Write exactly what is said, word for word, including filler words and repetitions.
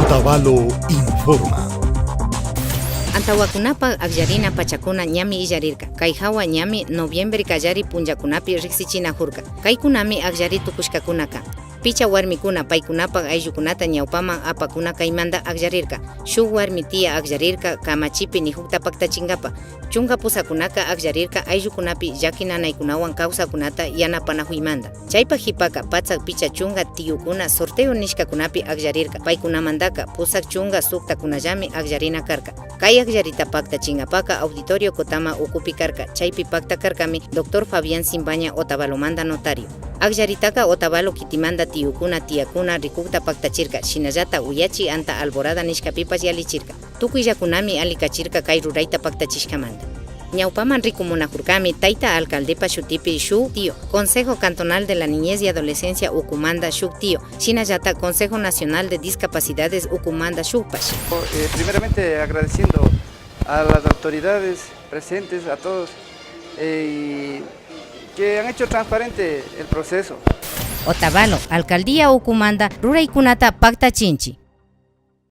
Otavalo informa. Antawakunapak akllarina pachakuna ñami illarirka. Kay hawa ñami noviembre kallari punllakunapi riksichinakurka. Kaykunami akllari tukushkakuna kan. Picha warmikuna paykunapak ayllukunata ñawpaman apakuna kaymanta aklarirka. Shuk warmi tiya aklarirka kamachipi nikukta paktachinkapak. Chunka pusakunaka aklarirka ayllukunapi llaki nanaykunawan kawsakkunata yanapanakuymanta. Chaypak hipaka patsak picha chunka tiyukuna sorteo nishkakunapi aklarirka. Paykunamantaka pusak chunka suktakunallami akllarina karka. Kay akllarita paktachinkapaka auditorio Kotama ukupi karka. Chaypi pakta karkami doctor Fabián Simbaña Otavalomanta notario. Aklaritaka Otavalo kitimanta tiyukuna, tiyakuna rikukta paktachirka, shinallata Uyachi Anta Alborada nishkapipash yallichirka. Tukuyllakunami allikachirka kay rurayta paktachishkamanta. Ñawpaman rikumunakurkami tayta alcaldepa shutipi shuk tiyo, Consejo Cantonal de la Niñez y Adolescencia ukumanta shuk tiyo, shinallata Consejo Nacional de Discapacidades ukumanta shukpash. Eh, primeramente agradeciendo a las autoridades presentes, a todos, eh, y que han hecho transparente el proceso. Otavalo, alcaldía ukumanta ruraykunata paktachinchi.